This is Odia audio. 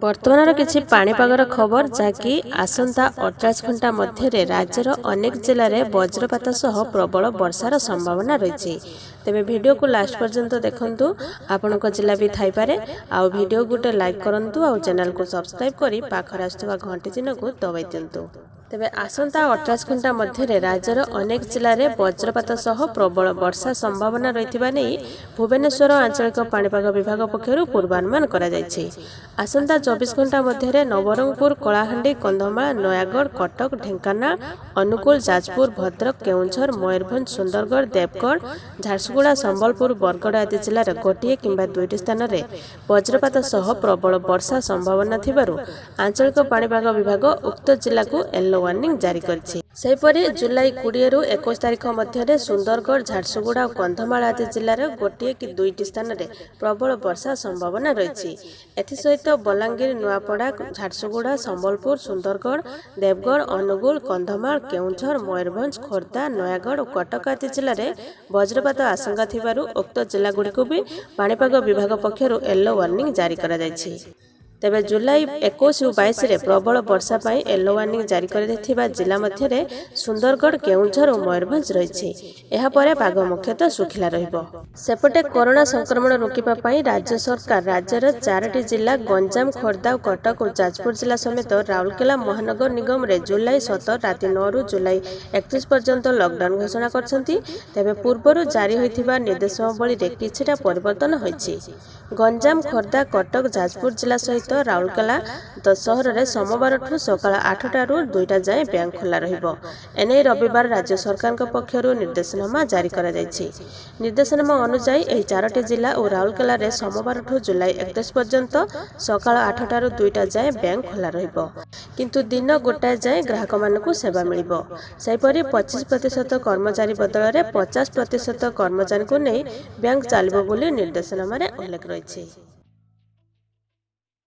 ବର୍ତ୍ତମାନର କିଛି ପାଣିପାଗର ଖବର, ଯାହାକି ଆସନ୍ତା 48 ଘଣ୍ଟା ମଧ୍ୟରେ ରାଜ୍ୟର ଅନେକ ଜିଲ୍ଲାରେ ବଜ୍ରପାତ ସହ ପ୍ରବଳ ବର୍ଷାର ସମ୍ଭାବନା ରହିଛି। ତେବେ ଭିଡ଼ିଓକୁ ଲାଷ୍ଟ ପର୍ଯ୍ୟନ୍ତ ଦେଖନ୍ତୁ, ଆପଣଙ୍କ ଜିଲ୍ଲା ବି ଥାଇପାରେ। ଆଉ ଭିଡ଼ିଓ ଗୋଟେ ଲାଇକ୍ କରନ୍ତୁ ଆଉ ଚ୍ୟାନେଲକୁ ସବସ୍କ୍ରାଇବ୍ କରି ପାଖରେ ଆସୁଥିବା ଘଣ୍ଟି ଚିହ୍ନକୁ ଦବାଇ ଦିଅନ୍ତୁ। ତେବେ ଆସନ୍ତା 48 ଘଣ୍ଟା ମଧ୍ୟରେ ରାଜ୍ୟର ଅନେକ ଜିଲ୍ଲାରେ ବଜ୍ରପାତ ସହ ପ୍ରବଳ ବର୍ଷା ସମ୍ଭାବନା ରହିଥିବା ନେଇ ଭୁବନେଶ୍ୱର ଆଞ୍ଚଳିକ ପାଣିପାଗ ବିଭାଗ ପକ୍ଷରୁ ପୂର୍ବାନୁମାନ କରାଯାଇଛି। ଆସନ୍ତା 24 ଘଣ୍ଟା ମଧ୍ୟରେ ନବରଙ୍ଗପୁର, କଳାହାଣ୍ଡି, କନ୍ଧମାଳ, ନୟାଗଡ଼, କଟକ, ଢେଙ୍କାନାଳ, ଅନୁଗୁଳ, ଯାଜପୁର, ଭଦ୍ରକ, କେଉଁଝର, ମୟୂରଭଞ୍ଜ, ସୁନ୍ଦରଗଡ଼, ଦେବଗଡ଼, ଝାରସୁଗୁଡ଼ା, ସମ୍ବଲପୁର, ବରଗଡ଼ ଆଦି ଜିଲ୍ଲାର ଗୋଟିଏ କିମ୍ବା ଦୁଇଟି ସ୍ଥାନରେ ବଜ୍ରପାତ ସହ ପ୍ରବଳ ବର୍ଷା ସମ୍ଭାବନା ଥିବାରୁ ଆଞ୍ଚଳିକ ପାଣିପାଗ ବିଭାଗ ଉକ୍ତ ଜିଲ୍ଲାକୁ ୟେଲୋ ୱାର୍ଣ୍ଣିଂ ଜାରି କରିଛି। ସେହିପରି ଜୁଲାଇ 20ରୁ 21 ତାରିଖ ମଧ୍ୟରେ ସୁନ୍ଦରଗଡ଼, ଝାରସୁଗୁଡ଼ା ଓ କନ୍ଧମାଳ ଆଦି ଜିଲ୍ଲାର ଗୋଟିଏ କି ଦୁଇଟି ସ୍ଥାନରେ ପ୍ରବଳ ବର୍ଷା ସମ୍ଭାବନା ରହିଛି। ଏଥିସହିତ ବଲାଙ୍ଗୀର, ନୂଆପଡ଼ା, ଝାରସୁଗୁଡ଼ା, ସମ୍ବଲପୁର, ସୁନ୍ଦରଗଡ଼, ଦେବଗଡ଼, ଅନୁଗୁଳ, କନ୍ଧମାଳ, କେଉଁଝର, ମୟୂରଭଞ୍ଜ, ଖୋର୍ଦ୍ଧା, ନୟାଗଡ଼ ଓ କଟକ ଆଦି ଜିଲ୍ଲାରେ ବଜ୍ରପାତ ଆଶଙ୍କା ଥିବାରୁ ଉକ୍ତ ଜିଲ୍ଲାଗୁଡ଼ିକୁ ବି ପାଣିପାଗ ବିଭାଗ ପକ୍ଷରୁ ୟେଲୋ ୱାର୍ଣ୍ଣିଂ ଜାରି କରାଯାଇଛି। ତେବେ ଜୁଲାଇ 21 ଓ 22ରେ ପ୍ରବଳ ବର୍ଷା ପାଇଁ ୟେଲୋ ୱାର୍ଣ୍ଣିଂ ଜାରି କରାଯାଇଥିବା ଜିଲ୍ଲା ମଧ୍ୟରେ ସୁନ୍ଦରଗଡ଼, କେଉଁଝର ଓ ମୟୂରଭଞ୍ଜ ରହିଛି। ଏହାପରେ ପାଗ ମୁଖ୍ୟତଃ ଶୁଖିଲା ରହିବ। ସେପଟେ କରୋନା ସଂକ୍ରମଣ ରୋକିବା ପାଇଁ ରାଜ୍ୟ ସରକାର ରାଜ୍ୟର ଚାରୋଟି ଜିଲ୍ଲା ଗଞ୍ଜାମ, ଖୋର୍ଦ୍ଧା ଓ କଟକ ଓ ଯାଜପୁର ଜିଲ୍ଲା ସମେତ ରାଉରକେଲା ମହାନଗର ନିଗମରେ ଜୁଲାଇ 17 ରାତି 9ରୁ ଜୁଲାଇ 31 ପର୍ଯ୍ୟନ୍ତ ଲକଡାଉନ ଘୋଷଣା କରିଛନ୍ତି। ତେବେ ପୂର୍ବରୁ ଜାରି ହୋଇଥିବା ନିର୍ଦ୍ଦେଶାବଳୀରେ କିଛିଟା ପରିବର୍ତ୍ତନ ହୋଇଛି। ଗଞ୍ଜାମ, ଖୋର୍ଦ୍ଧା, କଟକ, ଯାଜପୁର ଜିଲ୍ଲା ସହିତ ରାଉରକେଲା ସହରରେ ସୋମବାରଠୁ ସକାଳ 8ଟାରୁ 2ଟା ଯାଏଁ ବ୍ୟାଙ୍କ ଖୋଲା ରହିବ। ଏନେଇ ରବିବାର ରାଜ୍ୟ ସରକାରଙ୍କ ପକ୍ଷରୁ ନିର୍ଦ୍ଦେଶନାମା ଜାରି କରାଯାଇଛି। ନିର୍ଦ୍ଦେଶନାମା ଅନୁଯାୟୀ, ଏହି ଚାରୋଟି ଜିଲ୍ଲା ଓ ରାଉରକେଲାରେ ସୋମବାରଠୁ ଜୁଲାଇ 31 ପର୍ଯ୍ୟନ୍ତ ସକାଳ 8ଟାରୁ 2ଟା ଯାଏଁ ବ୍ୟାଙ୍କ ଖୋଲା ରହିବ, କିନ୍ତୁ ଦିନ 1 ଯାଏଁ ଗ୍ରାହକମାନଙ୍କୁ ସେବା ମିଳିବ। ସେହିପରି 25% କର୍ମଚାରୀ ବଦଳରେ 50% କର୍ମଚାରୀଙ୍କୁ ନେଇ ବ୍ୟାଙ୍କ ଚାଲିବ ବୋଲି ନିର୍ଦ୍ଦେଶନାମାରେ ଉଲ୍ଲେଖ ରହିଛି।